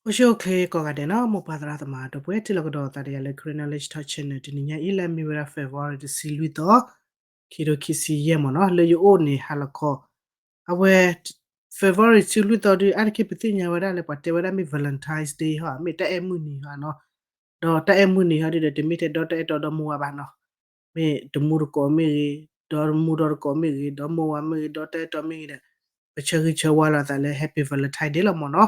အိၣ်ဆူၣ်အိၣ်ချ့ကိးဂၤဒဲးနီၤ မိၢ်ပၢ်သရၣ်သမါ ဒီပုၢ်ဝဲၢ်ထံလီၢ်ကဒီးသးဒီးယၤလၢ Karen Knowledge Talk Channel တနံၤညါအံၤ လၢအမ့ၢ်ဝဲဒၣ် February တဆံလွံၢ်သီ ခံကထိခံဆံယဲၢ်မ့ၢ်နီၤ လၢယအိၣ်န့ၣ်ဟါလီၤခီ အဝဲ February တဆံလွံၢ်သီဒုး အါတက့ၢ်ပသ့ၣ်ညါဝဲဒၣ်လၢပှၤတဲဝဲဒၣ်မ့ၢ် Valentine's Day ဟီ မ့ၢ်တၢ်အဲၣ်မုၢ်နံၤဟီနီၤ ဒီးတၢ်အဲၣ်မုၢ်နံၤဟီဒုးဒီး တမ့ၢ်ထဲဒီတၢ်အဲၣ်တီဒီမိၢ်ဝၤဘၣ်နီၤ မ့ၢ်တမူတကိးမ့ၢ်ဂ့ၤ, ဒီမူဒီတကိးမ့ၢ်ဂ့ၤ, ဒီမိၢ်ဝၤမ့ၢ်ဂ့ၤ, ဒီတၢ်အဲၣ်တီမ့ၢ်ဂ့ၤဒီး ပဆၢဂ့ၤဆၢဝါလိာ်သးလၢ Happy Valentine Day လီၤမ့ၢ်နီၤ.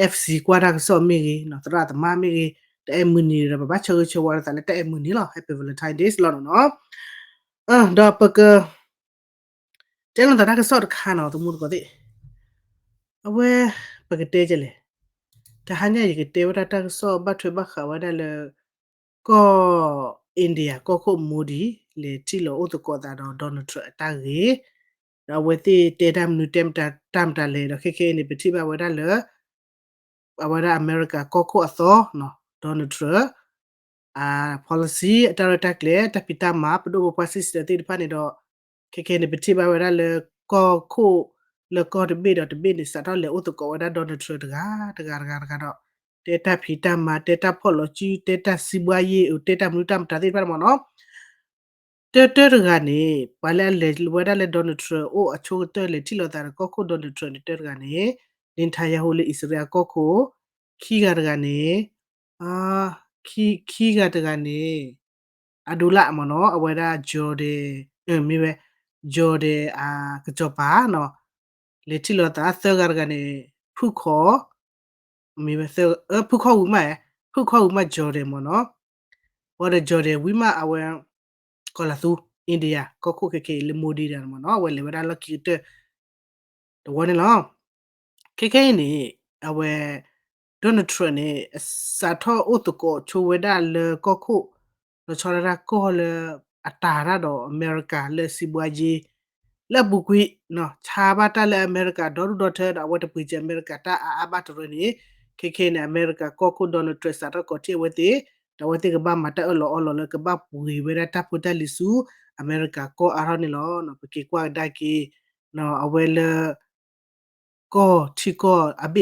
F C ကွၢ်တၢ်ကစီၣ်မ့ၢ်ဂ့ၤ, သရၣ်သမါမ့ၢ်ဂ့ၤ, တၢ်အဲၣ်မုၢ်နံၤဒီး ပဘၣ်ဆၢဂ့ၤဆၢဝါလိာ်သးလၢတၢ်အဲၣ်မုၢ်နံၤလီၤ Happy Valentine Day လီၤနီၤ. ဒီးပက တဲလိာ်သးတၢ်ကစီၣ်တခါနီၤ သမူသကိးသ့ၣ်, အဝဲ ပကတဲကလဲၣ်, တဟါညါယကတဲဝဲဒၣ်တၢ်ကစီၣ်ဘၣ်ထွဲဘၣ်ဃးဝဲဒၣ်လၢ ကီၢ် India ကီၢ်ခိၣ် Modi လဲၤထံၣ်လီၤအိၣ်သကိးသးဒီး Donald Trump အတၢ်ဂ့ၢ်, ဒီးအဝဲသ့ၣ်တဲတၢ်မနုၤတဲတၢ်မတၤလဲၣ်ဒီး ခဲခဲအံၤန့ၣ် ပထံၣ်ဘၣ်ဝဲဒၣ်လၢ အဝဲဒၣ်အမဲရကၤကီၢ်ခိၣ်အသီ Donald Trump အ policy အတၢ်ရဲၣ်တၢ်ကျဲၤ တၢ်ဖံးတၢ်မၤ ပဒိၣ်ပပှၢ် sister သ့ၣ်တဖၣ်န့ၣ်ဒီး ခဲခဲန့ၣ် ပထံၣ်ဘၣ်ဝဲဒၣ်လၢ ကီၢ်ခိၣ်လၢကီၢ်တဘ့ၣ်ဒီးတဘ့ၣ်န့ၣ် စးထီၣ်လဲၤအိၣ်သကိးဝဲဒၣ် Donald Trump တဂၤတဂၤတဂၤတဂၤဒီး တဲတၢ်ဖံးတၢ်မၤ တဲတၢ်ဖီၣ်လီၤစု တဲတၢ်စံးဘှါယ့ၢ် တဲတၢ်မနုၤတၢ်မတၤသ့ၣ်တဖၣ်မ့ၢ်နီၤ တၢတၢတဂၤန့ၣ် ပှၤလၢအလဲၤဝဲဒၣ်လၢ Donald Trump အိၣ်အဆိကတၢၢ်လဲၤထံၣ်လိာ်သးဒီးကီၢ်ခိၣ် Donald Trump န့ၣ် တၢတဂၤန့ၣ် Netanyahu လၢအံၣ်စရ့လးကီၢ်ခိၣ်, ခံဂၤတဂၤန့ၣ် ခံဂၤတဂၤန့ၣ် အဒူလၣ်မ့ၢ်နီၤ အဝဲဒၣ် Jordan မ့ၢ်ဝဲ Jordan အကစီၤပၤနီၤ လဲၤထံၣ်လိာ်သး သၢဂၤတဂၤန့ၣ် ဖုၣ်ခီၣ် မ့ၢ်ဝဲ ဖုၣ်ခီၣ်ဝံၤမး ဖုၣ်ခီၣ်ဝံၤမး Jordan မ့ၢ်နီၤ ဘၣ်ဒီး Jordan ဝံၤမး အဝဲ ကီၢ်လၤသူ India ကီၢ်ခိၣ်ခဲခဲအံၤလၢ Modi တဂၤန့ၣ်မ့ၢ်နီၤ အဝဲလဲၤဝဲဒၣ်လီၢ်ခံကတၢၢ် တဝီန့ၣ်လီၤ. ခဲခဲအံၤန့ၣ် အဝဲ Donald Trump န့ၣ် စးထီၣ်အိၣ်သကိးဆိဝဲဒၣ်လၢကီၢ်ခိၣ် လီၤဆီဒၣ်တၢ်ကီၢ်လၢအတၢ်တၢ်ဒီးအမဲရကၤလၢစံးဘှါယ့ၢ် လၢအပူၤကွံာ် ဆါဘၣ်တၢ်လၢအမဲရကၤဒီဒူၣ်ဒီထၢဒီး အဝဲတပှ့ၤစၢၤအမဲရကၤတၢ်အါအါဘၣ်တရၢန့ၣ် ခဲခဲန့ၣ် အမဲရကၤကီၢ်ခိၣ် Donald Trump စးထီၣ်ကိးထံၣ်အဝဲသ့ၣ် ဒီးအဝဲသ့ၣ်ကဘၣ်မၤတၢ်အၢၣ်လီၤအီလီၤလၢကဘၣ်ပှ့ၤဝဲဒၣ်တၢ်ဖိတၢ်လံၤဆူ အမဲရကၤကီၢ်အါထီၣ်န့ၣ်လီၤ. ပက့ၤကွၢ်ကဒါက့ၤ အဝဲလၢ ကီၢ်ထံကီၢ်အဘ့ၣ်တဆံတဆံတဘ့ၣ်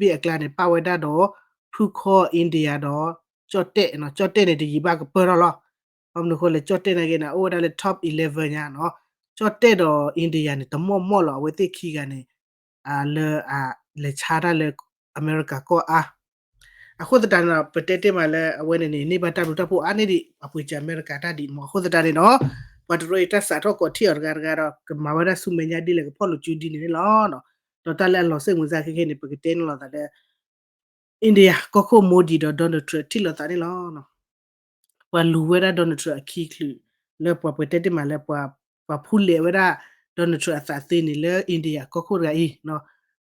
အကျါန့ၣ် ပၣ်ဝဲဒၣ်ဒီး ဖုၣ်ခီၣ် India ဒီး ကၠီၣ်တဲၣ်, ကၠီၣ်တဲၣ်န့ၣ် တယံာ်ဘၣ်ကပၢၢ်ထီၣ်လီၤ. ဘၣ်မနုၤအဃိလဲၣ် ကၠီၣ်တဲၣ်နာ်က့န့ၣ် အိၣ်ဝဲဒၣ်လၢ top eleven ညါနီၤ, ကၠီၣ်တဲၣ်ဒီး India န့ၣ် တမီၢ်မီၢ်လီၤ. အဝဲသ့ၣ်ခံဂၤန့ၣ် လၢ လဲၤဆါတၢ်လၢ အမဲရကၤကီၢ်အါ အဃိသတးန့ၣ်ဒီး ပတဲတ့ၢ်မးလၢအဝဲန့ၣ်န့ၣ် န့ၢ်ဘၣ်တၢ်ဘျုးတၢ်ဖှိၣ်အါန့ၢ်ဒံး အပှ့ၤစၢၤအမဲရကၤတၢ်ဒံးမး. အဃိသတးန့ၣ်ဒီး ပှၤတရၢအံၤတၢ်စးထီၣ်ကိးထံၣ်အီၤတဂၤတဂၤဒီး ကမၤဝဲဒၣ်ဆူမဲာ်ညါဒ်လဲၣ် ကဖီၣ်လိာ်စုဒ်န့ၣ်န့ၣ်လီၤ. ဒီးတၢ်လၢအလီၤစိတ်ဝင်စားခဲခဲန့ၣ် ပကတဲန့ၣ်လိာ်သးလၢ India ကီၢ်ခိၣ် Modi ဒီး Donald Trump ထံၣ်လိာ်သးန့ၣ်လီၤ. ပှၤလူၤဝဲဒၣ် Donald Trump အခံချုး လၢပှၤပတဲတ့ၢ်မးလၢ ပှၤဖူလဲးဝဲဒၣ် Donald Trump အသးသ့န့ၣ်လၢ India ကီၢ်ခိၣ်တဂၤအံၤ ဖုၣ်ခီၣ်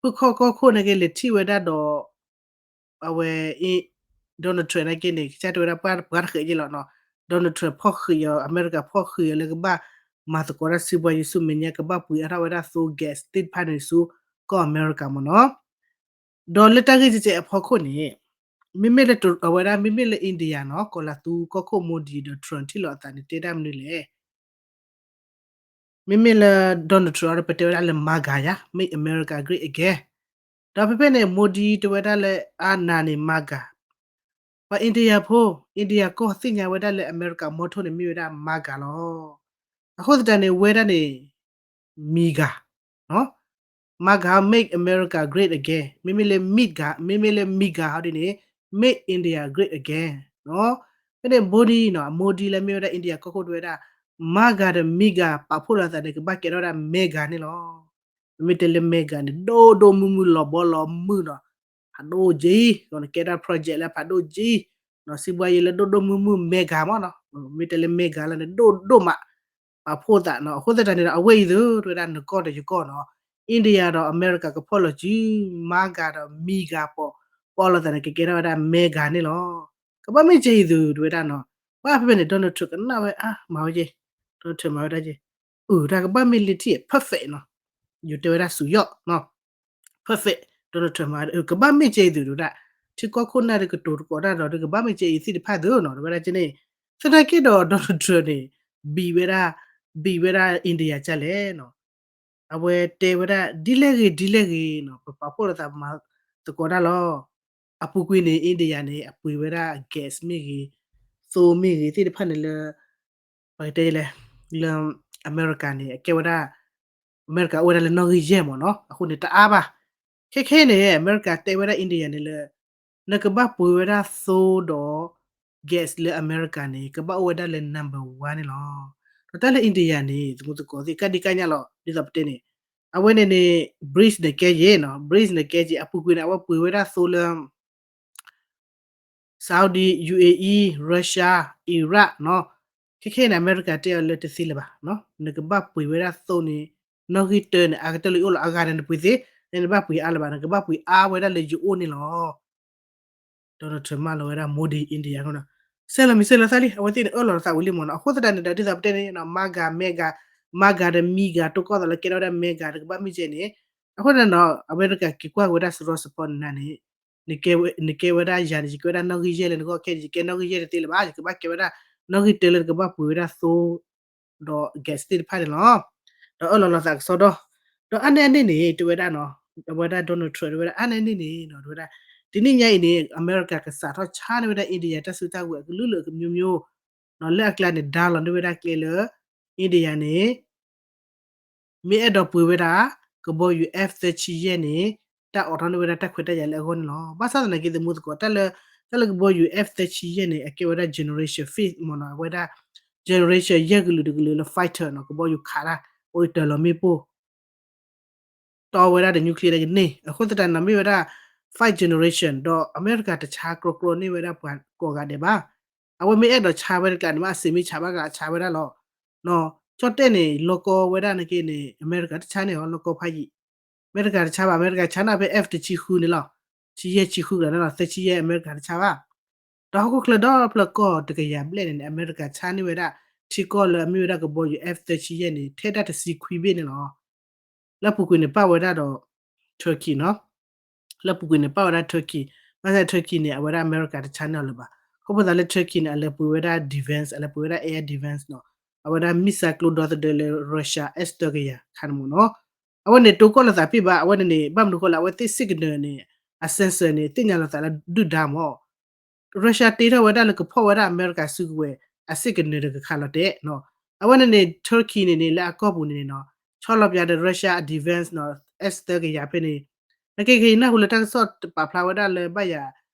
ကီၢ်ခိၣ်နာ်က့ လဲၤထံၣ်ဝဲဒၣ်ဒီး အဝဲ Donald Trump နာ်က့န့ၣ် ကစၢ်တဲဝဲဒၣ်ပှၤတဃဲးက့လီၤနီၤ. Donald Trump ဖီၣ်ဃံးအီၤ အမဲရကၤဖီၣ်ဃံးအီၤလၢကဘၣ်မၤသကိးတၢ်စံးဘှါယ့ၢ်ဆူမဲာ်ညါ ကဘၣ်ပှ့ၤအါထီၣ်ဝဲဒၣ်သိ gas သ့ၣ်တဖၣ်န့ၣ်ဆူ ကီၢ်အမဲရကၤမ့ၢ်နီၤ. ဒီးလၢတၢ်ဂ့ၢ်ကဲကဲအဖီခိၣ်န့ၣ် မ့မ့ၢ်လၢအဝဲဒၣ် မ့မ့ၢ်လၢ India နီၤ ကီၢ်လၤသူကီၢ်ခိၣ် Modi ဒီး Trump ထံၣ်လိာ်အသးန့ၣ် တဲတၢ်မနုၤလဲၣ်. မ့မ့ၢ်လၢ Donald Trump ဒီး ပတဲဝဲဒၣ်လၢ MAGA ယါ Make America Great Again ဒီးဖဲဖဲန့ၣ် Modi တဲဝဲဒၣ်လၢအါနၤန့ၣ် MAGA ပှၤ India ဖိ India ကီၢ်သ့ၣ်ညါဝဲဒၣ်လၢအမဲရကၤမီထိၣ်န့ၣ် မ့ၢ်ဝဲဒၣ် MAGA လီၤ. အဃိသတးန့ၣ် ဝဲဒၣ်န့ၣ် MAGA နီၤ MAGA Make America Great Again မ့မ့ၢ်လၢ MAGA မ့မ့ၢ်လၢ MAGA ဟီဒ်န့ၣ် Make India Great Again နီၤ. ဖဲန့ၣ် Modi နီၤ Modi လၢမ့ၢ်ဝဲဒၣ် India ကီၢ်ခိၣ်တဲဝဲဒၣ် MAGA ဒီး MAGA ပာ်ဖှိၣ်လိာ်သးန့ၣ် ကဘၣ်ကဲထီၣ်ဝဲဒၣ် MAGA န့ၣ်လီၤ. မ့မ့ၢ်တဲလၢ MAGA န့ၣ် ဒိၣ်ဒိၣ်မုၢ်မုၢ်လီၤဘီလီၤမုၢ်နီၤ ဖးဒိၣ်က့ ကဲဒၣ် project လၢဖးဒိၣ်က့ စံးဘှါယ့ၢ်လၢဒိၣ်ဒိၣ်မုၢ်မုၢ် MAGA မ့ၢ်နီၤ. မ့ၢ်တဲလၢ MAGA လၢန့ၣ် ဒိၣ်ဒိၣ်မး ပာ်ဖှိၣ်သးနီၤ. အဃိသတးန့ၣ်ဒီး အဝဲအံၤသု တဲဝဲဒၣ်နကီၢ်ဒီးယကီၢ်နီၤ India ဒီးအမဲရကၤကဖီၣ်လိာ်စု MAGA ဒီး MAGA ပီၣ် ပီၣ်လိာ်သးန့ၣ် ကကဲထီၣ်ဝဲဒၣ် MAGA န့ၣ်လီၤ. ကဘၣ်မ့ၢ်ကဲအံၤသု တဲဝဲဒၣ်နီၤ. ပှၤဖဲဖဲန့ၣ် Donald Trump ကနၣ်ဝဲအါမၤဝဲက့ Donald Trump မၤဝဲဒၣ်က့ အၢ တၢ်ကဘၣ်မ့ၢ်လံထံၣ် perfect နီၤ. ယတဲဝဲဒၣ် စူၤယီၣ်နီၤ perfect Donald Trump မၤဝဲ ကဘၣ်မ့ၢ်ကဲအံၤသု တဲဝဲဒၣ် ထံကီၢ်ခိၣ်နၢ်ဒီးကတိၤသကိးတၢ်ဒီး ကဘၣ်မ့ၢ်ကဲအံၤသ့ၣ်တဖၣ်သုနီၤ တဲဝဲဒၣ်က့န့ၣ်. သနာ်က့ဒီး Donald Trump န့ၣ် ဘံၣ်ဝဲဒၣ် ဘံၣ်ဝဲဒၣ် India ကလဲၣ်နီၤ. အဝဲတဲဝဲဒၣ် ဒ်လဲၣ်ဂ့ၤ ဒ်လဲၣ်ဂ့ၤနီၤ ပပာ်ဖှိၣ်လိာ်သးမၤသကိးတၢ်လီၤ. အပူၤကွံာ်န့ၣ် India န့ၣ် အပှ့ၤဝဲဒၣ် gas မ့ၢ်ဂ့ၤ, သိမ့ၢ်ဂ့ၤသ့ၣ်တဖၣ်န့ၣ်လၢ ပကတဲလဲၣ်, လၢ အမဲရကၤန့ၣ် အကဲဝဲဒၣ်, အမဲရကၤအိၣ်ဝဲဒၣ်လၢနီၣ်ဂံၢ်ယဲၢ်မ့ၢ်နီၤ, အဃိန့ၣ်တအါဘၣ်. ခဲခဲန့ၣ် အမဲရကၤတဲဝဲဒၣ် India န့ၣ်လၢ နကဘၣ်ပှ့ၤဝဲဒၣ်သိဒီး gas လၢအမဲရကၤန့ၣ် ကဘၣ်အိၣ်ဝဲဒၣ်လၢ number one န့ၣ်လီၤ. ဒီးတၢ်လၢ India န့ၣ် သမူသကိးသ့ၣ် ကဒံကညါလီၤ ဒ်သိးပတဲန့ၣ်, အဝဲန့ၣ်န့ၣ် BRICS န့ၣ်ကဲယဲၢ်နီၤ, BRICS န့ၣ်ကဲယဲၢ် အပူၤကွံာ်န့ၣ် အဝဲပှ့ၤဝဲဒၣ်သိလၢ Saudi, U A E, Russia, Iraq နီၤ, ခဲခဲန့ၣ် အမဲရကၤတဲအီၤလၢတသ့လၢၤဘၣ်, နကဘၣ်ပှ့ၤဝဲဒၣ်သိန့ၣ် နီၣ်ဂံၢ်တၢန့ၣ် အကတၢၢ်လၢယအိၣ်လီၤ အဂၤန့ၣ်နပှ့ၤသ့, နတဘၣ်ပှ့ၤအါလၢၤဘၣ်, နကဘၣ်ပှ့ၤအါဝဲဒၣ်လၢယအိၣ်န့ၣ်လီၤ. Donald Trump မၢလီၤဝဲဒၣ် Modi India နီၤ, ဆဲးလီၤမံၤဆဲးလီၤသးလံ, အဝဲသ့ၣ်န့ၣ်အၢၣ်လီၤသးဝံၤလံမ့ၢ်နီၤ, အဃိသတးန့ၣ်ဒီး ဒ်သိးပတဲန့ၣ် MAGA, MAGA, MAGA ဒီး MIGA တိၢ်ကီၢ်သးလၢကဲထီၣ်ဝဲဒၣ် MAGA တကဘၣ်မ့ၢ်ကဲန့ၣ်, အဃိန့ၣ်နီၤ အဝဲတကးက့ၤကွၢ်က့ၤဝဲဒၣ်စရီစပီနၤန့ၣ် နကဲဝဲဒၣ်ယၤန့ၣ် ယကဲဝဲဒၣ်နီၣ်ဂံၢ်ယဲၢ်လၢနဂီၢ်ခဲန့ၣ် ယကဲနီၣ်ဂံၢ်ယဲၢ်တသ့လၢၤဘၣ်, ယကဘၣ်ကဲဝဲဒၣ် နီၣ်ဂံၢ်တၢလၢနကဘၣ်ပှ့ၤဝဲဒၣ်သိ ဒီး gas သ့ၣ်တဖၣ်န့ၣ်လီၤ. ဒီးအၢၣ်လီၤလီၤသးကစီဒီ, ဒီးအါန့ၢ်အန့ၣ်န့ၣ် တဲဝဲဒၣ်နီၤ, အဝဲဒၣ် Donald Trump တဲဝဲဒၣ် အါန့ၢ်အန့ၣ်န့ၣ်နီၤ တဲဝဲဒၣ် တနံၣ်ညါအံၤန့ၣ် အမဲရကၤကစးထီၣ်ဆါန့ၢ်ဝဲဒၣ် India တၢ်စုတၢ်ဝဲၤအကလုာ်ကလုာ် အမျိုးမျိုး နီၤ လၢအကျါန့ၣ် ဒါလီၤန့ၢ်ဝဲဒၣ်ကျဲလၢ India န့ၣ် မ့ၢ်အဲၣ်ဒိးပှ့ၤဝဲဒၣ် ကဘီယူၤ F သၢဆံယဲၢ်န့ၣ် တၢ်အိးထီၣ်န့ၢ်ဝဲဒၣ်တၢ်ခွဲးတၢ်ယာ်လၢအဂီၢ်န့ၣ်လီၤ. ဘၣ်ဆၣ်သနာ်က့ သမူသကိး တၢ်လၢ တၢ်လၢကဘီယူၤ F သၢဆံယဲၢ်န့ၣ် အကဲဝဲဒၣ် generation fifth မ့ၢ်နီၤ, အဝဲဒၣ် generation ယဲၢ်ကလုာ်တကလုာ်လၢ fighter နီၤ, ကဘီယူၤခးတၢ် အိၣ်တၢၤလီၤမ့ၣ်ပိၢ် တီဝဲဒၣ်ဒီး nuclear တကန့ၢ်. အဃိသတးန့ၣ် မ့ၢ်ဝဲဒၣ် five generation ဒီးအမဲရကၤတဆါကြီကြီန့ၢ်ဝဲဒၣ်ပှၤကိးဂၤဒဲးဘၣ်. အဝဲမ့ၢ်အဲၣ်ဒိးဆါဝဲတကျါန့ၣ် မ့ၢ်အစ့မ့ၢ်ဆါဘၣ်ကျါဆါဝဲဒၣ်လီၤ. ကၠီၣ်တဲၣ်န့ၣ် လီၤကီဝဲဒၣ်နာ်က့န့ၣ် အမဲရကၤတဆါန့ၣ်အီၤ လီၤကီဖးယံာ်. အမဲရကၤတဆါဘၣ်, အမဲရကၤဆါန့ၣ်ဖဲ F တဆံဃုန့ၣ်လီၤ. ဆံယဲၢ်ဆံဃုကျါန့ၣ်လီၤ, သၢဆံယဲၢ် အမဲရကၤတဆါဘၣ်. ဒီးဟီၣ်ခိၣ်ချၢဒီဖျၢၣ်ကီၢ်တကယၤဘျဲၣ်န့ၣ်န့ၣ် အမဲရကၤဆါန့ၢ်ဝဲဒၣ် ထံကီၢ်လၢအမ့ၢ်ဝဲဒၣ်ကဘီယူၤ F သၢဆံယဲၢ်န့ၣ် ထဲဒၣ်တဆံခွံဘ့ၣ်န့ၣ်လီၤ. လၢအပူၤကွံာ်န့ၣ် ပာ်ဝဲဒၣ်ဒီး Turkey နီၤ. လၢအပူၤကွံာ်န့ၣ် ပာ်ဝဲဒၣ် Turkey, ဘၣ်ဆၣ် Turkey န့ၣ် အဝဲဒၣ်အမဲရကၤတဆါန့ၢ်အီၤလၢၤဘၣ်. ခီဖျိသးလၢ Turkey န့ၣ် အလဲၤပှ့ၤဝဲဒၣ် defense, အလဲၤပှ့ၤဝဲဒၣ် air defense နီၤ. အဝဲဒၣ် missile ကျိဒီသဒၢလၢ Russia S သၢကယၤခါန့ၣ်မ့ၢ်နီၤ. အဝဲန့ၣ် တိၢ်ကီၢ်လိာ်သးဖံးဘၣ်, အဝဲန့ၣ်န့ၣ် ဘၣ်မနုၤဃိလဲၣ်, အဝဲသ့ၣ် signal န့ၣ် အ sensor န့ၣ် သ့ၣ်ညါလိာ်သးလၢဒုၣ်ဒါမ့ၢ် Russia တ့ထီၣ်ဝဲဒၣ်လၢကဖီၣ်ဝဲဒၣ်အမဲရကၤစုကဝဲၤ အ signal တကခးလီၤတဲာ်နီၤ. အဝဲန့ၣ်န့ၣ် Turkey န့ၣ်န့ၣ် လၢအကီၢ်ပူၤန့ၣ်န့ၣ်နီၤ, ဆီလီၤပၠးဒီး Russia အ defense နီၤ, S သၢကယၤဖဲန့ၣ်, နက့ခဲအံၤနၢ်ဟူလၢတၢ်ကစီၣ်ပာ်ဖျါဝဲဒၣ်လၢဘၣ်ယၤ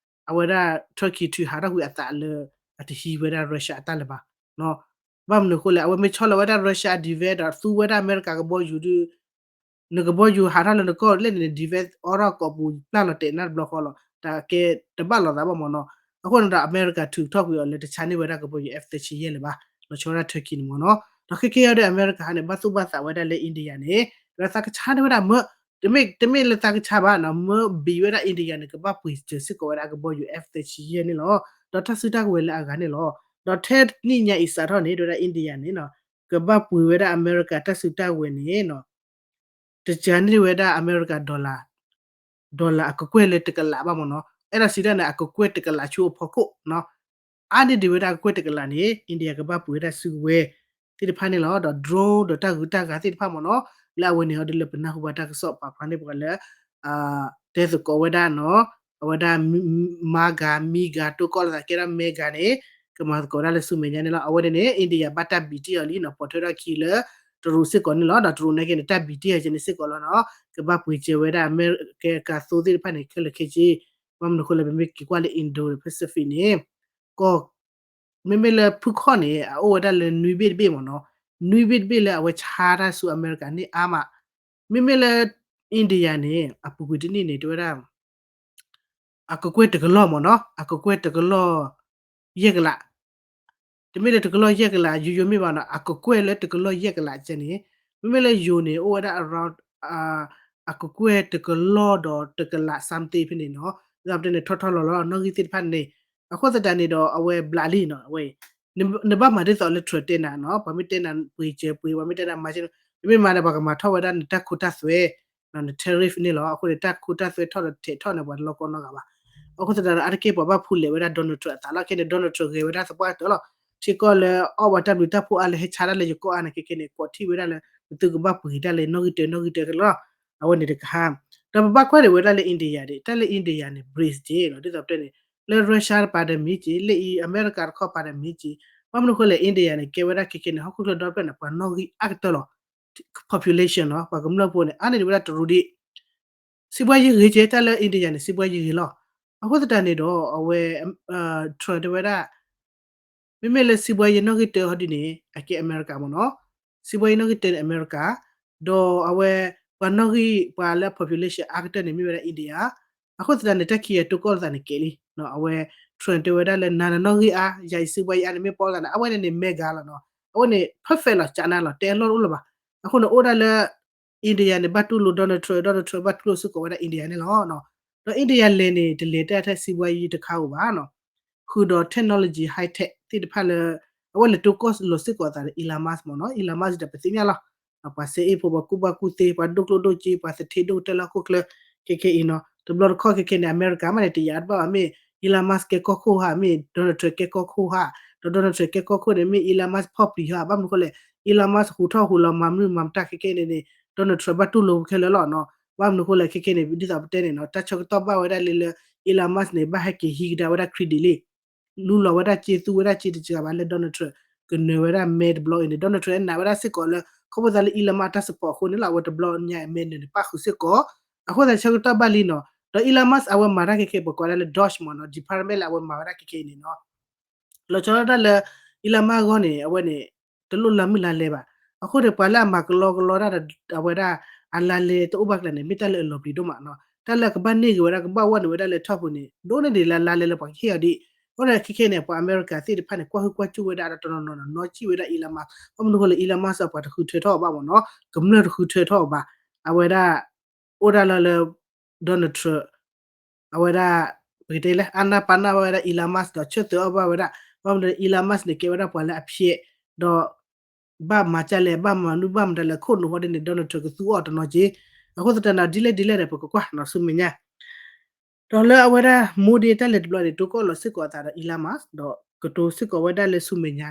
အဝဲဒၣ် Turkey ထုးဟးထီၣ်ကွံာ်အသးလၢ အတဟံးဝဲဒၣ် Russia အတၢ်လၢၤဘၣ်. ဘၣ်မနုၤအဃိလဲၣ်, အဝဲမ့ၢ်ဆီလီၤဝဲဒၣ် Russia အ defense ဒီးသူဝဲဒၣ်အမဲရကၤကဘီယူၤဒီး နကဘီယူၤဟးထီၣ်လၢနကီၢ်လဲၣ်န့ၣ် defense အိးထီၣ်ကိာ်ပူၤပျၢ်လီၤတဲာ်နၢ်တဘျီဃီလီၤ. တၢ်ကဲတဘၣ်လိာ်သးဘၣ်မ့ၢ်နီၤ. အဃိန့ၣ်ဒီး အမဲရကၤထုးထီၣ်ကွံာ်အီၤလၢတဆါန့ၢ်ဝဲဒၣ်ကဘီယူၤ F သၢဆံယဲၢ်လၢၤဘၣ်, လီၤဆီဝဲဒၣ် Turkey န့ၣ်မ့ၢ်နီၤ. ဒီးခဲကဲအံၤဒီး အမဲရကၤဟဲန့ၣ် ဘၣ်သူၣ်ဘၣ်သးဝဲဒၣ်လၢ India န့ၣ် ဒီးသးကဆါန့ၢ်ဝဲဒၣ်မ့ၢ် တမ့ၢ်လၢသးကဆါဘၣ်နီၤ, မ့ၢ်ဘံၤဝဲဒၣ် India န့ၣ် ကဘၣ်ပှ့ၤစၢၤစ့ၢ်ကီးဝဲဒၣ်အကဘီယူၤ F သၢဆံယဲၢ်န့ၣ်လီၤ. ဒီးတၢ်စုတၢ်ကဝဲၤလၢအဂၤန့ၣ်လီၤ. ဒီးထဲနံၣ်ညါအံၤစးထီၣ်န့ၣ် တဲဝဲဒၣ် India န့ၣ်နီၤ ကဘၣ်ပှ့ၤဝဲဒၣ်အမဲရကၤတၢ်စုတၢ်ကဝဲၤန့ၣ်နီၤ တစှၤန့ၢ်ဝဲဒၣ်အမဲရကၤ dollar, dollar အကကွဲၢ်လၢတကလးဘၣ်မ့ၢ်နီၤ. အဲၣ်ဒိးစံးတၢ်န့ၣ် အကကွဲၢ်တကလးဆူအဖီခိၣ်နီၤ. အါန့ၢ်ဒံးဝဲဒၣ်အကကွဲၢ်တကလးန့ၣ် India ကဘၣ်ပှ့ၤဝဲဒၣ်စုကဝဲၤသ့ၣ်တဖၣ်န့ၣ်လီၤ. ဒီး drone ဒီးတၢ်ဂုၤတၢ်ဂၤသ့ၣ်တဖၣ်မ့ၢ်နီၤ, လၢအဝဲန့ၣ်အီၤဒ်လၢပနၢ်ဟူဘၣ်တၢ်ကစီၣ်ပာ်ဖျါန့ၢ်ပှၤလၢ တဲသကိးဝဲဒၣ်နီၤ, အဝဲဒၣ် MAGA, MIGA တိၢ်ကီၢ်လိာ်သးကဲဒၣ် mega န့ၣ် ကမၤသကိးဒၣ်လၢဆူမဲာ်ညါန့ၣ်လီၤ. အဝဲန့ၣ်န့ၣ် India ဘၣ်တၢ်ဘံၣ်တ့ၢ်အီၤလံနီၤ, ပိာ်ထွဲထီၣ်ခံလၢတရူးစ့ၢ်ကီးန့ၣ်လီၤ. ဒီးတရူးနာ်က့န့ၣ် တၢ်ဘံၣ်တ့ၢ်အီၤကဲန့ၣ်စ့ၢ်ကီးလီၤနီၤ, ကဘၣ်ပှ့ၤစၢၤဝဲဒၣ်အမဲရကၤသိသ့ၣ်တဖၣ်န့ၣ် ခဲလၢာ်ခဲဆ့, ဘၣ်မနုၤအဃိလဲၣ် ပမ့ၢ်က့ၤကွၢ်လၢ Indo-Pacific န့ၣ် ကီၢ် မ့မ့ၢ်လၢဖုခီၣ်န့ၣ် အအိၣ်ဝဲဒၣ်လၢနွံဘ့ၣ်တဘ့ၣ်မ့ၢ်နီၤ, နွံဘ့ၣ်တဘ့ၣ်လၢအဝဲဆါတၢ်ဆူအမဲရကၤန့ၣ်အါမး, မ့မ့ၢ်လၢ India န့ၣ် အပူၤကွံာ်တနံၣ်န့ၣ် တဲဝဲဒၣ် အကကွဲၢ်တကလီၢ်မ့ၢ်နီၤ, အကကွဲၢ်တကလီၢ် ယဲၢ်ကလး, တမ့ၢ်လၢတကလီၢ်ယဲၢ်ကလး ယိယိမ့ၢ်ဘၣ်နီၤ, အကကွဲၢ်လၢတကလီၢ်ယဲၢ်ကလးကဲန့ၣ်, မ့မ့ၢ်လၢယိၤန့ၣ် အိၣ်ဝဲဒၣ် around အကကွဲၢ်တကလီၢ်ဒီးတကလး something ဖဲန့ၣ်နီၤ, ဒ်သိးပတဲန့ၣ် ထီၣ်ထီၣ်လီၤလီၤ နီၣ်ဂံၢ်သ့ၣ်တဖၣ်န့ၣ်, အဃိသတးန့ၣ်ဒီး အဝဲဘျးလံနီၤ, အဝဲ နဘၣ်မၤဒ်သိးလၢ Trump တဲနၤနီၤ, ပှၤမ့ၢ်တဲနၤပှ့ၤစၢၤပှ့ၤ, ပှၤမ့ၢ်တဲနၤမၤစၢၤ, တမ့ၢ်မၤဒီး ပှၤကမၤထီၣ်ဝဲဒၣ်နတၢ်ခိတၢ်သွဲ န tariff န့ၣ်လီၤ. အဃိန့ၣ် တၢ်ခိတၢ်သွဲထီၣ်ဒီးထဲးထီၣ်န့ၣ် ပှၤတလီကီနီတဂၤဘၣ်. အဃိသတးဒီး အါတက့ၢ်ပှၤဘၣ်ဖူးလဲၤဝဲဒၣ် Donald Trump အသးလီၤ. ခဲန့ၣ် Donald Trump ဂဲၤဝဲဒၣ်သပှၢ်ကတၢၢ်လီၤ. ထံကီၢ်လၢအီၣ်ပှၤတၢ်ဘျုးတၢ်ဖှိၣ်အါလၢဟဲဆါတၢ်လၢယကီၢ်အါန့ၣ် ခဲခဲန့ၣ် ကိးထီၣ်ဝဲဒၣ်လၢ နသုကဘၣ်ပှ့ၤတၢ်လၢနီၣ်ဂံၢ်တၢ နီၣ်ဂံၢ်တၢကလီၤ. အဝဲန့ၣ်တကဟါ ဒီးပဘၣ်ကွၢ်န့ၣ်ဝဲဒၣ်လၢ India ဒၣ်, တၢ်လၢ India န့ၣ် BRICS က့နီၤ, ဒ်သိးပတဲန့ၣ် လၢ Russia တပၤဒီးမ့ၢ်က့, လၢအံၤ အမဲရကၤတခီပၤဒီးမ့ၢ်က့, ဘၣ်မနုၤအဃိလဲၣ် India န့ၣ် ကဲဝဲဒၣ်ခဲခဲန့ၣ် ဟီၣ်ခိၣ်ချၢဒီဖျၢၣ်န့ၣ် ပှၤနီၣ်ဂံၢ်အါကတၢၢ်လီၤ, population နီၤ, ပှၤကမျၢၢ်ဖိန့ၣ် အါန့ၢ်ဒံးဝဲဒၣ်တရူးဒံး စံးဘှါယံၤဂ့ၤက့, တၢ်လၢ India န့ၣ် စံးဘှါယံၤဂ့ၤလီၤ. အဃိသတးန့ၣ်ဒီး အဝဲ Trump တဲဝဲဒၣ် မ့မ့ၢ်လၢစံးဘှါယံၤနီၣ်ဂံၢ်တၢဟီဒ်န့ၣ် အကဲအမဲရကၤမ့ၢ်နီၤ, စံးဘှါယံၤနီၣ်ဂံၢ်တၢန့ၣ် အမဲရကၤ, ဒီးအဝဲ ပှၤနီၣ်ဂံၢ် ပှၤလၢ population အါကတၢၢ်န့ၣ် မ့ၢ်ဝဲဒၣ် India. အဃိသတးန့ၣ် တၢ်ခံဂၤတိကီၢ်လိာ်သးန့ၣ်ကဲလံ, အဝဲ Trump တဲဝဲဒၣ်လၢ နၤနနီၣ်ဂံၢ်အါ, ယၤအံၤစံးဘှါယံၤအါန့ၣ် မ့ၢ်ပီသးန့ၣ် အဝဲန့ၣ်န့ၣ် mega လီၤနီၤ, အဝဲန့ၣ် perfect လီၤ, ကနါလီၤ, တဲအလီၢ်တအိၣ်လၢၤဘၣ်. အဃိန့ၣ် အိၣ်ဒၣ်လၢ India န့ၣ် ဘၣ်တူၢ်လိာ် Donald Trump, Donald Trump ဘၣ်တူၢ်လိာ်စ့ၢ်ကီးဝဲဒၣ် India န့ၣ်လီၤ. ဒီး India လဲၤန့ၣ် တလဲၤတၢ်ထဲစံးဘှါယံၤတခါဧိၤဘၣ်နီၤ, ဃုာ်ဒီး technology high tech သ့ၣ်တဖၣ်လၢ အဝဲလဲၤတိကီၢ်လိာ်စ့ၢ်ကီးအသးဒီး Elon Musk မ့ၢ်နီၤ, Elon Musk ဒီးပသ့ၣ်ညါလီၤ, ပှၤစဲအ့ၣ်ဖိ ပှၤကူၣ်ဘၣ်ကူၣ်သ့ ပှၤဒိၣ်ကျိၣ်ဒိၣ်စ့ ပှၤသထ့ဒိၣ်ကတၢၢ်လၢဟီၣ်ခိၣ်ချၢ ခဲခဲအံၤနီၤ. တဘျီတခီၣ်ခဲခဲန့ၣ် အမဲရကၤမးန့ၣ် တယာ်တဘၣ်ဘၣ်, မ့ၢ် Elon Musk ကဲကီၢ်ခိၣ်ဧါ, မ့ၢ် Donald Trump ကဲကီၢ်ခိၣ်ဧါ, ဒီး Donald Trump ကဲကီၢ်ခိၣ်န့ၣ် မ့ၢ် Elon Musk ဖီၣ်ပျံၤဧါ, ဘၣ်မနုၤအဃိလဲၣ် Elon Musk ဟူးထီၣ်ဟူးလီၤ မၤမနုၤမၤမတၢ်ခဲခဲန့ၣ်န့ၣ် Donald Trump ဘၣ်တူၢ်လိာ်ခဲလၢာ်လီၤနီၤ. ဘၣ်မနုၤအဃိလဲၣ် ခဲခဲန့ၣ် ဒ်သိးပတဲန့ၣ်နီၤ တၢ်ဆၢကတီၢ်ဘၣ်ဝဲဒၣ်လၢ လၢ Elon Musk န့ၣ် ဘၣ်ဟဲက့ၤဟံးကဒါဝဲဒၣ် credit လံ လူလီၤဝဲဒၣ်စ့ သူဝဲဒၣ်စ့တစှၤဘၣ်လၢ Donald Trump ကနၢၤဝဲဒၣ်မဲတဘျီအံၤန့ၣ် Donald Trump နာ်ဝဲဒၣ်စ့ၢ်ကီးလၢ ခီဖျိသးလၢ Elon Musk တၢ် support အဃိန့ၣ်လီၤ. အဝဲတဘျီညါအမဲနၢၤန့ၣ် ပၣ်ဃုာ်စ့ၢ်ကီး. အဃိသတးဆၢကတီၢ်ဘၣ်လံနီၤ. ဒီး Elon Musk အဝဲမၤတၢ်ခဲခဲ ပှၤကိးဒၣ်လၢ Doge မ့ၢ်နီၤ, department လၢအဝဲမၤဝဲဒၣ်ခဲခဲအံၤန့ၣ်နီၤ လီၤဆီဒၣ်တၢ်လၢ Elon Musk အဂီၢ်န့ၣ် အဝဲန့ၣ် တလိၣ်လၢမုၢ်လါလဲဘၣ်. အဃိန့ၣ် ပှၤလၢအမၤကလီကလီတၢ်ဒီး အဝဲဒၣ် အလါလဲတအိၣ်ဘၣ်ကျါန့ၣ် မ့ၢ်တၢ်လၢအလီၤပျံၤဒိၣ်မးနီၤ. တၢ်လၢအကဘၣ်န့ၢ်က့ၤဝဲဒၣ် ကဘၣ်ဝဲနုာ်ဝဲဒၣ်လၢ top ပူၤန့ၣ် ဒိၣ်န့ၢ်ဒံးလၢလါလဲလၢပှၤကဟ့ၣ်အီၤဒံး. အဃိန့ၣ် ခဲခဲန့ၣ် ပှၤအမဲရကၤသ့ၣ်တဖၣ်န့ၣ် ကွၢ်ဟုၣ်ကွၢ်စူၣ်ဝဲဒၣ်ဒီးတနီၤနီၤနီၤ နီၢ်ကံၣ်ဝဲဒၣ် Elon Musk. ဘၣ်မနုၤအဃိလဲၣ် Elon Musk အပှၤတဃုထၢထီၣ်အီၤဘၣ်မ့ၢ်နီၤ, ကမျၢၢ်တဃုထၢထီၣ်အီၤဘၣ်. အဝဲဒၣ် အိၣ်ဒၣ်လီၤလၢ Donald Trump အဝဲဒၣ် ပကတဲလၢ အာဏာပါ နၢ်ဘၣ်ဝဲဒၣ် Elon Musk ဒီးဆၢသၢအီၣ်ဘၣ်ဝဲဒၣ်. ဘၣ်မနုၤ Elon Musk န့ၣ် ကဲဝဲဒၣ်ပှၤလၢအဖျဲး ဒီး ဘၣ်မၤကၢ်လဲၣ် ဘၣ်မၤနုၤဘၣ်မတၤလဲၣ် ခိၣ်နူာ်ဟီဒ်န့ၣ် Donald Trump ကသူအီၤတနီၤက့. အဃိသတးန့ၣ် ဒ်လဲၣ်ဒ်လဲၣ်ဒီး ပကကွၢ်နီၤ ဆူမဲာ်ညါ ဒီးလၢအဝဲဒၣ် Modi တၢ်လဲၤတဘျီန့ၣ် တိကီၢ်လီၤစ့ၢ်ကီးအသးဒီး Elon Musk ဒီးကတိၤစ့ၢ်ကီးဝဲဒၣ်လၢဆူမဲာ်ညါ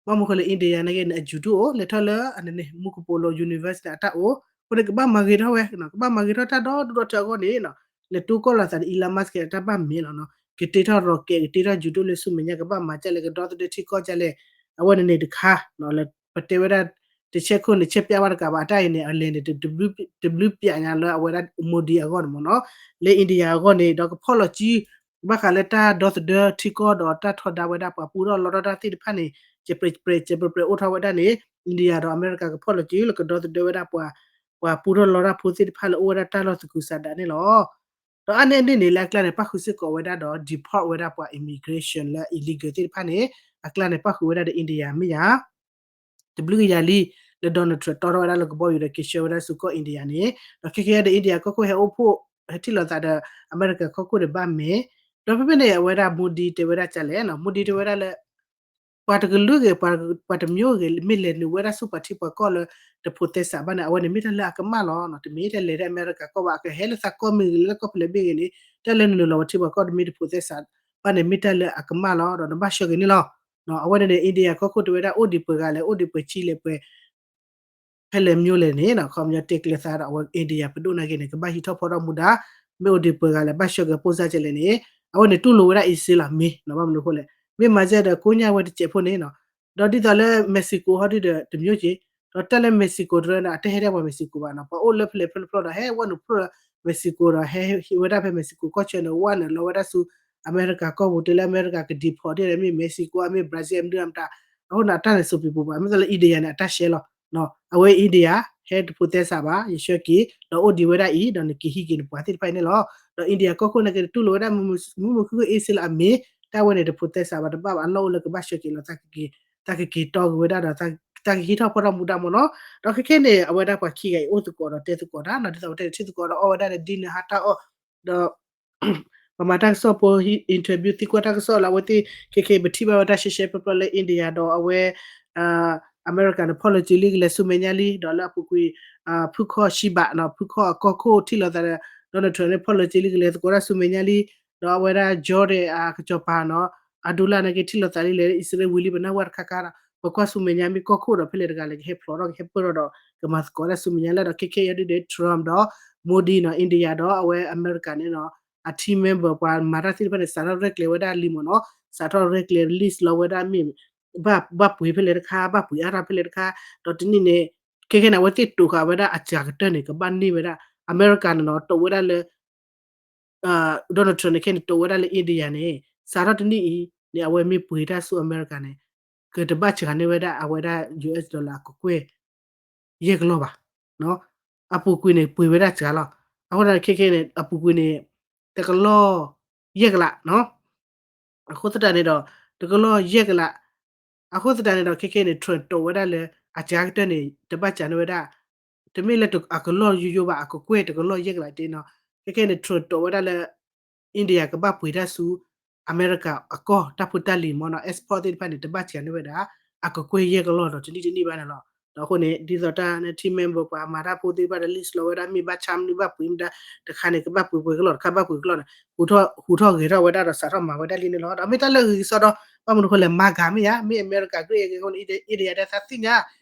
ဘၣ်မနုၤအဃိလဲၣ် India န့ၣ်ဂ့ၤန့ၣ် အယူၤဒိၣ်အိၣ် လဲၤထီၣ်လၢအန့ၣ်န့ၣ် မူကပိာ်လိၤ university န့ၣ် အတၢ်အိၣ် အဃိန့ၣ် ကဘၣ်မၤဂ့ၤထီၣ်ဝဲ ကဘၣ်မၤဂ့ၤထီၣ်တၢ်ဒီဒူၣ်ဒီထၢအဂီၢ်န့ၣ်နီၤ လဲၤတိကီၢ်လီၤသးဒီး Elon Musk အတၢ်ဘၣ်မ့ၢ်လီၤနီၤ ကတ့ထီၣ် rocket ကတ့ထီၣ်ယူၤဒိၣ်လၢဆူမဲာ်ညါ ကဘၣ်မၤကၢ်လဲၣ် ကဒီသဒၢထံကီၢ်ကၢ်လဲၣ် အဝဲန့ၣ်န့ၣ်တခါ လၢပတဲဝဲဒၣ် တဆဲခိၣ်န့ၣ် ဆဲပျၢ်ဘၣ်တကးဘၣ် အတၢ်အံၤန့ၣ် အလဲၤန့ၣ် တဘျုးပျးညါလၢအဝဲဒၣ် Modi အဂီၢ်န့ၣ်မ့ၢ်နီၤ လၢ India အဂီၢ်န့ၣ် ဒီးကဖီၣ်လီၤစု ဘၣ်ဃးလၢတၢ်ဒီသဒၢထံကီၢ်ဒီးတၢ်ထီဒါဝဲဒၣ်ပှၤပူထီၣ်လီထီၣ်တၢ်သ့ၣ်တဖၣ်န့ၣ် ကဲပြဲးကဲပြဲး ကဲပြဲးပြဲးအိၣ်ထီၣ်ဝဲဒၣ်န့ၣ် India ဒီးအမဲရကၤကဖီၣ်လီၤစုလၢကဒီသဒၢဝဲဒၣ်ပှၤ ပှၤပူထီၣ်လီထီၣ်ဖိသ့ၣ်တဖၣ်လၢအိၣ်ဝဲဒၣ်တၢ်လီၢ်သကုၤဆးဒးန့ၣ်လီၤ. ဒီးအါန့ၢ်အန့ၣ်န့ၣ် လၢအကျါန့ၣ် ပၣ်ဃုာ်စ့ၢ်ကီးဝဲဒၣ်ဒီး deport ဝဲဒၣ်ပှၤ immigration လၢ illegal သ့ၣ်တဖၣ်န့ၣ် အကျါန့ၣ် ပၣ်ဃုာ်ဝဲဒၣ်ဒီး India မ့ၢ်ယၤ တဘျုးကယၤလံ လၢ Donald Trump တီထီၣ်ဝဲဒၣ်လၢကဘီယူၤဒီးက့ၤဆှၢဝဲဒၣ်ဆူကီၢ် India န့ၣ် ဒီးခဲကဲဒီး India ကီၢ်ခိၣ်ဟဲအိၣ်ဖှိၣ် ဟဲထံၣ်လိာ်သးဒီး အမဲရကၤကီၢ်ခိၣ်ဒီးဘၣ်မ့ၢ် ဒီးဖဲဖဲန့ၣ် အဝဲဒၣ် Modi တဲဝဲဒၣ်ကလဲၣ်နီၤ Modi တဲဝဲဒၣ်လၢ ပှၤတကလုာ်ဂ့ၤ ပှၤတမျိုးဂ့ၤ မ့ၢ်လဲၤနုာ်ဝဲဒၣ်ဆူပှၤထံပှၤကီၢ်လၢ တဖိးသဲစးဘၣ်န့ၣ် အဝဲန့ၣ်မ့ၢ်တၢ်လၢအကမၣ်လီၤ. တမ့ၢ်တၢ်လဲၤတၢ်အမဲရကၤကီၢ်ဘၣ် အကဟဲလၢသးကီၢ်မ့ၢ်ဂ့ၤ လၢကီၢ်ဖဲလဲၣ်မ့ၢ်ဂ့ၤန့ၣ် တၢ်လၢနုာ်လီၤပှၤထံပှၤကီၢ်တမ့ၢ်တဖိးသဲစးဘၣ်န့ၣ် မ့ၢ်တၢ်လၢအကမၣ်လီၤ ဒီးနဘၣ်ဆှၢက့ၤန့ၣ်လီၤ. အဝဲန့ၣ်န့ၣ် India ကီၢ်ခိၣ်တဲဝဲဒၣ် အိၣ်ဒံးပှဲၤဂၤလဲၣ် အိၣ်ဒံးပှဲၤဆံလဲၣ် ပှဲၤ ဖဲလဲၣ်မ့ၢ်လဲၣ်န့ၣ် ခီပညီတဲကျဲသးဒီး အဝဲ India ပဒိၣ်နာ်က့န့ၣ် ကဘၣ်ဟံးထီၣ်ဖီထီၣ်မူဒါ မ့ၢ်အိၣ်ဒံးပှဲၤဂၤလဲၣ် ဘၣ်ဆှၢက့ၤပိၢ်စၢ်ကလဲၣ်န့ၣ် အဝဲန့ၣ်တူၢ်လိာ်ဝဲဒၣ် အံၣ်စရ့လး မ့ၢ်နီၤ ဘၣ်မနုၤအဃိလဲၣ် မ့ၢ်မၤစဲဒီးကိညၢ်ဝဲတစဲးဖိန့ၣ်နီၤ ဒီးဒ်သိးလၢ Mexico ဟီဒုဒီးတမျိုးက့ ဒီးတၢ်လၢ Mexico တရၢန့ၣ် အတဟဲဒၣ်ပှၤ Mexico ဘၣ်နီၤ ပှၤအိၣ်လၢဖဲလဲၣ်ဖဲလဲၣ်ဖျိဒီး ဟဲဝဲနုာ်ဖျိဒီး Mexico ဒီးဟဲဟံးဝဲဒၣ်ဖဲ Mexico ကီၢ်ဆၢန့ၣ် ဝဲနုာ်လီၤဝဲဒၣ်ဆူ အမဲရကၤကီၢ်ပူၤ တဲလၢအမဲရကၤက deport ဒ်လဲၣ် မ့ၢ် Mexico အမ့ၢ် Brazil အမ့ၢ်ဒုးမတၤ အဃိန့ၣ် အတၢ်န့ၣ်စိးပံၤပူၤဘၣ် မ့ၢ်သိးလၢ India န့ၣ် အတၢ်ရှဲလီၤ အဝဲ India ဟဲတဖိးသဲစးဘၣ် ယဆှၢက့ၤ ဒီးအိၣ်ဒံးဝဲဒၣ်အံၤ ဒီးနက့ၤဟံးက့ၤနပှၤသ့ၣ်တဖၣ်အံၤန့ၣ်လီၤ. ဒီး India ကီၢ်ခိၣ်နာ်က့ တူၢ်လိာ်ဝဲဒၣ် မုၢ်မုၢ်ခုၣ်ခုၣ် အံၣ်စရ့လး အမ့ၢ် တၢ်ဝဲန့ၣ် တဖိးသဲစးဘၣ် တဘၣ်ဘၣ် အလီၢ်အိၣ်လၢကဘၣ်ဆှၢက့ၤလီၤ တၢ်ကက့ၤတီက့ၤဝဲဒၣ်ဒီး တၢ်ကဟံးထီၣ်ဖီထီၣ်မူဒါမ့ၢ်နီၤ. ဒီးခဲခဲန့ၣ် အဝဲဒၣ်ပှၤခံဂၤအံၤအိၣ်သကိးဒီးတဲသကိးတၢ်နီၤ ဒ်သိးပတဲန့ၣ် ထံၣ်သကိးဒီးအီၣ်ဝဲဒၣ်ဒီး dinner ဟါတၢ်အီၣ် ဒီး ပမၤတၢ်ကစီၣ်ဖိ interview သံကွၢ်တၢ်ကစီၣ်လၢအဝဲသ့ၣ် ခဲခဲအံၤ ပထံၣ်ဘၣ်ဝဲတၢ်ရှဲရှဲပျီပျီလၢ India ဒီးအဝဲ အမဲရကၤန့ၣ် ဖီၣ်လီၤစုလံကလဲၤဆူမဲာ်ညါလံ ဒီးလၢအပူၤကွံာ် ဖုခီၣ်ရှံဘးနီၤ ဖုခီၣ်အကီၢ်ခိၣ်ထံၣ်လိာ်သးဒီး Donald Trump န့ၣ် ဖီၣ်လီၤစုလံကလဲၤသကိးတၢ်ဆူမဲာ်ညါလံ ဒီးအဝဲဒၣ် Jordan အကစီၤပၤနီၤ Abdullah နာ်က့ထံၣ်လိာ်သးလံ လဲၤလၢအံၣ်စရ့လးဝံၤလံ ပနၢ်ဝဲတခါခါဒီး ပကွၢ်ဆူမဲာ်ညါမ့ၢ်ကီၢ်ခိၣ်ဒီး ဖဲလဲၣ်တဂၤလဲၣ်ကဟဲဖျိးထီၣ်ကဟဲပၢၢ်ထီၣ်ဒီး ကမၤသကိးတၢ်ဆူမဲာ်ညါလၢဒီး ခဲခဲအံၤဒုဒီး Trump ဒီး Modi နီၤ India ဒီးအဝဲအမဲရကၤန့ၣ်နီၤ အ team member ပှၤမၤတၢ်သ့ၣ်တဖၣ်န့ၣ် စးထီၣ်ရဲၣ်ကျဲၤဝဲဒၣ်လံမ့ၢ်နီၤ စးထီၣ်ရဲၣ်ကျဲၤ list လီၤဝဲဒၣ်မ့ၢ် ဘၣ်ပှ့ၤဖဲလဲၣ်တခါ ဘၣ်ပှ့ၤအါထီၣ်ဖဲလဲၣ်တခါ ဒီးတနံၣ်န့ၣ် ခဲခဲန့ၣ် အဝဲသ့ၣ်တိာ်ဃာ်ဝဲဒၣ်အစှၤကတၢၢ်န့ၣ် ကဘၣ်န့ၢ်ဝဲဒၣ် အမဲရကၤန့ၣ်နီၤ တိာ်ဝဲဒၣ်လၢ Donald Trump န့ၣ်ခဲန့ၣ် တိာ်ဝဲဒၣ်လၢ India န့ၣ် စးထီၣ်တနံၣ်အံၤန့ၣ် အဝဲမ့ၢ်ပှ့ၤတၢ်ဆူအမဲရကၤန့ၣ် ကတဘၣ်စှၤန့ၢ်ဝဲဒၣ်အဝဲဒၣ် US dollar အကကွဲၢ် ယဲၢ်ကလီၢ်ဘၣ်. အပူၤကွံာ်န့ၣ် ပှ့ၤဝဲဒၣ်စှၤလီၤ. အဃိသတးခဲခဲန့ၣ် အပူၤကွံာ်န့ၣ် တကလီၢ်ယဲၢ်ကလး အဃိသတးန့ၣ်ဒီး တကလီၢ်ယဲၢ်ကလး အဃိသတးန့ၣ်ဒီး ခဲခဲန့ၣ် Trump တိာ်ဝဲဒၣ်လၢ အစှၤကတၢၢ်န့ၣ် တဘၣ်စှၤန့ၢ်ဝဲဒၣ် တမ့ၢ်လၢအကလီၢ်ယိယိဘၣ် အကကွဲၢ်တကလီၢ်ယဲၢ်ကလးတ့နီၤ. ခဲခဲန့ၣ် Trump တိာ်ဝဲဒၣ်လၢ India ကဘၣ်ပှ့ၤတၢ်ဆူ အမဲရကၤအကီၢ်တၢ်ဖိတၢ်လံၤမ့ၢ်နီၤ export သ့ၣ်တဖၣ်န့ၣ် တဘၣ်စှၤန့ၢ်ဝဲဒၣ် အကကွဲၢ်ယဲၢ်ကလီၢ်ဒီးတနံၣ်တနံၣ်ဘၣ်န့ၣ်လီၤ. ဒီးအဃိန့ၣ် ဒ်သိးတၢ်န့ၣ် team member ပှၤမၤတၢ်ဖိသ့ၣ်တဖၣ်ဒီး list လီၤဝဲဒၣ် မ့ၢ်ဘၣ်ဆါမနုၤဘၣ်ပှ့ၤမတၤ တခါန့ၣ် ကဘၣ်ပှ့ၤပှဲၤကလီၢ် တခါဘၣ်ပှ့ၤကလီၢ်န့ၣ် ဟူးထီၣ်ဂဲၤထီၣ်ဝဲဒၣ်ဒီးစးထီၣ်မၤဝဲဒၣ်လံန့ၣ်လီၤ. ဒီးမ့ၢ်တၢ်လၢအဂ့ၤကစီဒီ ဘၣ်မနုၤအဃိလဲၣ် MAGA မ့ၢ်ဧါ Make America Great Again အဃိန့ၣ် India ဒဲးသးသ့ၣ်ညါ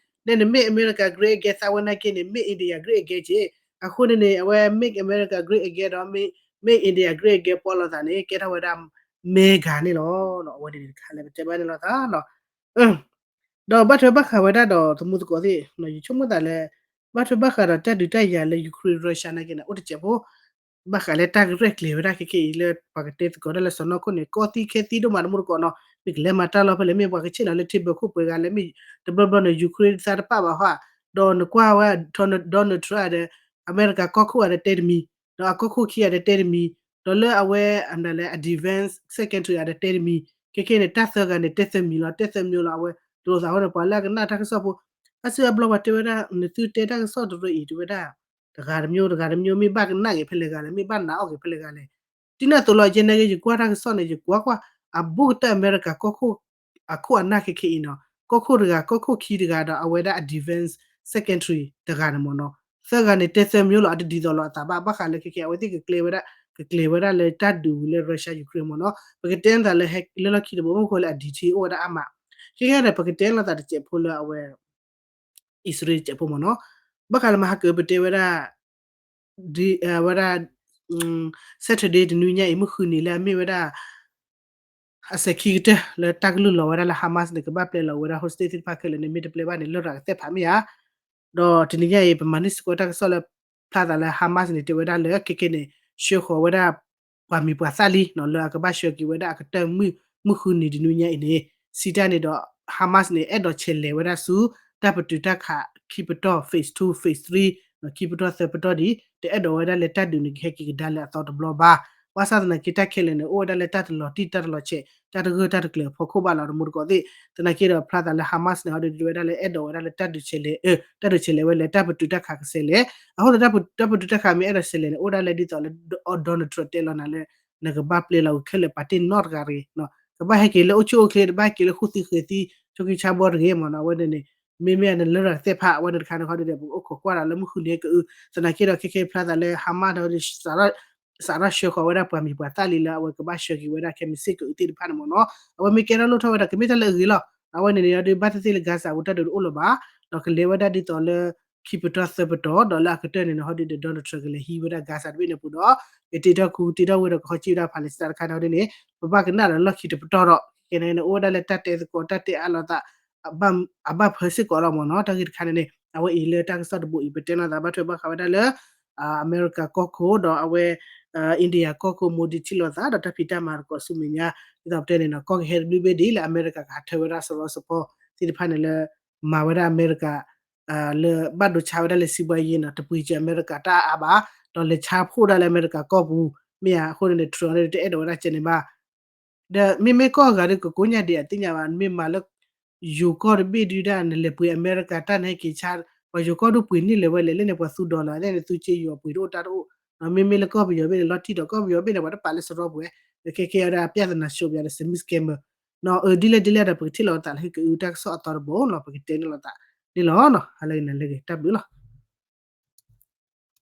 န့ၣ်န့ၣ် Make America Great Again သးဝဲနာ်က့န့ၣ် Make India Great Again က့ အဃိန့ၣ်န့ၣ် အဝဲ Make America Great Again ဒီး Make India Great Again ပီၣ်လိာ်သးန့ၣ် ကဲထီၣ်ဝဲဒၣ် MAGA န့ၣ်လီၤ. အဝဲန့ၣ်တခါလၢပတဲဘၣ်န့ၣ်လီၤသးလီၤ. ဒီးဘၣ်ထွဲဘၣ်ဃးဝဲဒၣ်ဒီးသမူသကိးသ့ၣ် ယဆိကမိၣ်သးလၢ ဘၣ်ထွဲဘၣ်ဃးဒီးတၢ်ဒုးတၢ်ယၤလၢ Ukraine Russia နာ်က့န့ၣ် အိၣ်တစဲးဖိ ဘၣ်ဃးလၢတၢ်ကရဲၣ်ကျဲၤဝဲဒၣ်ခဲခဲအံၤလၢပှၤကတဲသကိးဒၣ်လၢစီၢ်နီၤခိၣ်န့ၣ် ကီသံခဲသံဒိၣ်မးတမူတကိးနီၤ မ့ၢ်ကလဲၤမၤတၢ်လီၤဖဲလဲၣ် မ့ၢ်ပှၤကဆ့ၣ်နီၤလၢထံဘၢခိၣ်ပှဲၤဂၤလဲၣ် မ့ၢ်တဘျီဘျီန့ၣ် Ukraine သးတပာ်ဘၣ်ဟီ ဒီးနကွၢ်ဝဲ Donald Trump ဒီး အမဲရကၤကီၢ်ခိၣ်အံၤဒီးတဲတမံၤ ဒီးအကီၢ်ခိၣ်ခံဂၤဒီးတဲတမံၤ ဒီးလၢအဝဲအမနုၤလဲၣ် အ defense secretary အံၤဒီးတဲတမံၤ ခဲခဲန့ၣ် တၢ်သၢဂၤန့ၣ် တဲသၢမံၤလီၤ တဲသၢမံၤလီၤ အဝဲတလိၣ်သးအဃိန့ၣ် ပှၤလၢအကနၣ်တၢ်ကစီၣ်ဖိ အစုအဘျီပှၤတဲဝဲဒၣ် နသုတဲတၢ်ကစီၣ်တရၢအံၤ တဲဝဲဒၣ် တဂၤတမျိုး တဂၤတမျိုး မ့ၢ်ဘၣ်ကနၣ်က့ၤဖဲလဲၣ်ဂၤလဲၣ် မ့ၢ်ဘၣ်နာ်အီၣ်က့ၤဖဲလဲၣ်ဂၤလဲၣ် ဒ်န့ၣ်အသိးလီၤ ယဲနာ်က့ ယကွၢ်တၢ်ကစီၣ်န့ၣ် ယကွၢ်ကွၢ် အဘူးကတၢၢ်အမဲရကၤကီၢ်ခိၣ် အခိၣ်အနၢ်ခဲခဲအံၤနီၤ ကီၢ်ခိၣ်တဂၤ ကီၢ်ခိၣ်ခံတဂၤဒီး အဝဲဒၣ်အ defense secretary တဂၤန့ၣ်မ့ၢ်နီၤ သၢဂၤန့ၣ် တဲသၢမံၤလီၤ အတဒ်သိးလိာ်အသးဘၣ် ဘၣ်ဃးလၢခဲခဲ အဝဲသ့ၣ်ကကျဲၤဝဲဒၣ် ကကျဲၤဝဲဒၣ်လၢတၢ်ဒုးလၢ Russia Ukraine မ့ၢ်နီၤ ပကတဲသးလၢဟဲလၢလီၢ်ခံတဘိ မ့ၢ်ဃိလၢအ detail အိၣ်ဝဲဒၣ်အါမး ခဲခဲဒီး ပကတဲလိာ်သးတစဲးဖိလၢအဝဲ အံၣ်စရ့လးတစဲးဖိမ့ၢ်နီၤ ဘၣ်ဃးလၢမဟါကၢၤပတဲဝဲဒၣ် ဒ်အဝဲဒၣ် Saturday တနွံညါအံၤ မုၢ်ဃုနံၤလၢအမ့ၢ်ဝဲဒၣ် အစဲးခံကတၢၢ်လၢတၢ်ကလုၢ်လီၤဝဲဒၣ်လၢ Hamas န့ၣ် ကဘၣ်ပျဲလီၤဝဲဒၣ် hostage သ့ၣ်တဖၣ်ခဲလၢာ်န့ၣ် မ့ၢ်တပျဲဘၣ်န့ၣ် လရာ်ကသဲးဖးမ့ၢ်ဧါ ဒီးတနံၤညါအံၤ ပမၤန့ၢ်စ့ၢ်ကီးတၢ်ကစီၣ်လၢ ဖျါသးလၢ Hamas န့ၣ် တဲဝဲဒၣ်လၢခဲခဲန့ၣ် ဆှၢဃီၤဝဲဒၣ် ပှၤမံၤပှၤသၣ်လံနီၤ လၢအကဘၣ်ဆှၢက့ၤဝဲဒၣ်အကတၢၢ်မုၢ် မုၢ်ဃုနံၤတနွံညါအံၤန့ၣ် စံးတၢ်န့ၣ်ဒီး Hamas န့ၣ် အဲၣ်ဒိးဆဲးလဲၤဝဲဒၣ်ဆူ တၢ်ပတုာ်တၢ်ခးခံပတီၢ် phase two phase three ခံပတီၢ်သၢပတီၢ်ဒံး တအဲၣ်ဒိးဝဲဒၣ်လၢတၢ်ဒုးန့ၣ် ကဟဲက့ၤကဒါလၢအသီတဘျီဘၣ်. ဘၣ်ဆၣ်သနာ်က့တၢ်ခဲလၢာ်န့ၣ် အိၣ်ဝဲဒၣ်လၢတၢ်တလီၤတံၢ်တၢ်တလီၤဆဲး တၢ်တဂၢၢ်တၢ်တကျၢၤအဖီခိၣ်ဘၣ်လီၤ တမူတကိးသ့ၣ် သနာ်က့ဒီးဖျါသးလၢ Hamas န့ၣ် ဟီဒုးဝဲဒၣ်လၢအဲၣ်ဒိးဝဲဒၣ်လၢတၢ်ဒုးဆဲးလဲၤ တၢ်ဒုးဆဲးလဲၤဝဲလၢတၢ်ပတုာ်တၢ်ခးကဆဲးလဲၤ အဃိဒီးတၢ်ပတုာ်တၢ်ခးမ့ၢ်အဲၣ်ဒိးဆဲးလဲၤန့ၣ် အိၣ်ဒၣ်လၢဒ်သိးလၢ Donald Trump တဲလီၤနၤလၢ နကဘၣ်ပျဲလီၤခဲလၢာ်ပာ်တ့ၢ်နီတဂၤတဂ့ၤ ကဘၣ်ဟဲက့ၤလၢအိၣ်ဆူၣ်အိၣ်ချ့ တဘၣ်ဟဲက့ၤလၢဃိသံဃဲၤသံ ဆိကံဆါဘီတဂ့ၤမ့ၢ်နီၤ အဝဲန့ၣ်န့ၣ် မ့မ့ၢ်အန့ၣ်လရာ်ကသဲးဖး အဝဲန့ၣ်တခါန့ၣ် ခီဒုးဒီး ပကအိၣ်ခိးကွၢ်ဒီးလၢမုၢ်ဃုနံၤကအု သနာ်က့ဒီးခဲခဲဖျါသးလၢ Hamas ဒီး စးထီၣ်ဆှၢဃီၤဝဲဒၣ်ပှၤမံၤပှၤသၣ်လံလၢအဝဲကဘၣ်ဆှၢက့ၤဝဲဒၣ်ခဲမုၢ်ဆ့ၣ်ကအုသ့ၣ်တဖၣ်န့ၣ်မ့ၢ်နီၤ အဝဲမ့ၢ်ကဲထီၣ်လိၣ်ထီၣ်ဝဲဒၣ် ကမ့ၢ်တၢ်လၢအဂ့ၤလီၤ အဝဲန့ၣ်န့ၣ်ဒီး ဘၣ်သ့ၣ်သ့ၣ်လၢ Gaza ပူၤတၢ်ဒုးတအိၣ်လၢၤဘၣ် ဒီးကလဲၤဝဲဒၣ်ဒ်သိးလၢ ခံပတီၢ်သၢပတီၢ် ဒီးလၢအကတၢၢ်န့ၣ်န့ၣ် ဟီဒုးဒီး Donald Trump ကလဲၤဟံးဝဲဒၣ် Gaza တဘ့ၣ်န့ၣ်ပူၤဒီး ကတ့ထီၣ်ခူကတ့ထီၣ်ဝ့ၢ်ဒီးကဟီကံၣ်ဝဲဒၣ် Palestine တခါန့ၣ် ဟီဒုးန့ၣ် ပဘၣ်ကနၣ်ဒီးလီၢ်ခံတပတီၢ်ဒီး ခဲကနံၣ်န့ၣ် အိၣ်ဝဲဒၣ်လၢတၢ်တဲသကိးတၢ်တဲအါလိာ်သး အဘၣ်ဖၢစ့ၢ်ကီးလီၤမ့ၢ်နီၤ တၢ်ဂ့ၢ်တခါန့ၣ်န့ၣ် အဝဲအံၤလၢတၢ်ကစီၣ်တဘိအံၤ ပတဲနီၤသးဘၣ်ထွဲဘၣ်ဃးဝဲဒၣ်လၢ အမဲရကၤကီၢ်ခိၣ်ဒီးအဝဲ India ကီၢ်ခိၣ် Modi ထံၣ်လိာ်သးဒီးတၢ်ဖံးတၢ်မၤသကိးဆူမဲာ်ညါ ဒ်သိးပတဲန့ၣ်နီၤ ကီၢ်ကဟဲတဘျုးဘ့ၣ်ဒ်လၢအမဲရကၤကဟးထၢဝဲဒၣ်စရီစဖီသ့ၣ်တဖၣ်န့ၣ်လၢ မၤဝဲဒၣ်အမဲရကၤ လၢဘၣ်ဒိဆါဝဲဒၣ်လၢစံးဘှါယ့နီၤ တပှ့ၤစၢၤအမဲရကၤတၢ်အါဘၣ် ဒီးလဲၤဆါဖှိၣ်ဒၣ်လၢအမဲရကၤကီၢ်ပူၤ မ့ၢ်ဧါ အဃိန့ၣ်န့ၣ် Trump န့ၣ် တအဲၣ်ဒိးဝဲဒၣ်ကဲန့ၣ်ဘၣ် ဒီးမ့မ့ၢ်ကီၢ်အဂၤဒီး ကကိးညါဒံးအသ့ၣ်ညါဘၣ် နမ့ၢ်မၤလၢ ယိၤကီၢ်တဘ့ၣ်ဒုဒၣ် နလဲၤပှ့ၤအမဲရကၤတၢ်နဟဲက့ၤဆါ ပှၤယိၤကီၢ်ဒုးပှ့ၤန့ၢ်လၢၤဝဲလဲၣ် လၢန့ၣ် ပှၤသူဒီလၢ် လၢန့ၣ် သူက့ယိၤပှ့ၤတအိၣ်တၢ်တအိၣ် မ့မ့ၢ်လၢကီၢ်ပယီၤဘ့ၣ်န့ၣ် လီၤတံၢ်ဒီးကီၢ်ပယီၤဘ့ၣ်န့ၣ် ပှၤတပာ်လၢစရီပှဲၤ ခဲခဲအံၤဒီး အပြဿနာ ရှုပ်ယွၤဒီး စမံးစကဲမၢ် အဒ်လဲၣ်ဒ်လဲၣ်ဒီး ပကထံၣ်လိာ်သးလၢဟံၣ်ကအုတၢ်ကစီၣ်အသီတဘိနီၤ ပကတဲန့ၣ်လိာ်သးန့ၣ်လီၤ. ဟါလၢဂ့ၤန့ၣ်လၢဂ့ၤ တၢ်ဘျုးလီၤ.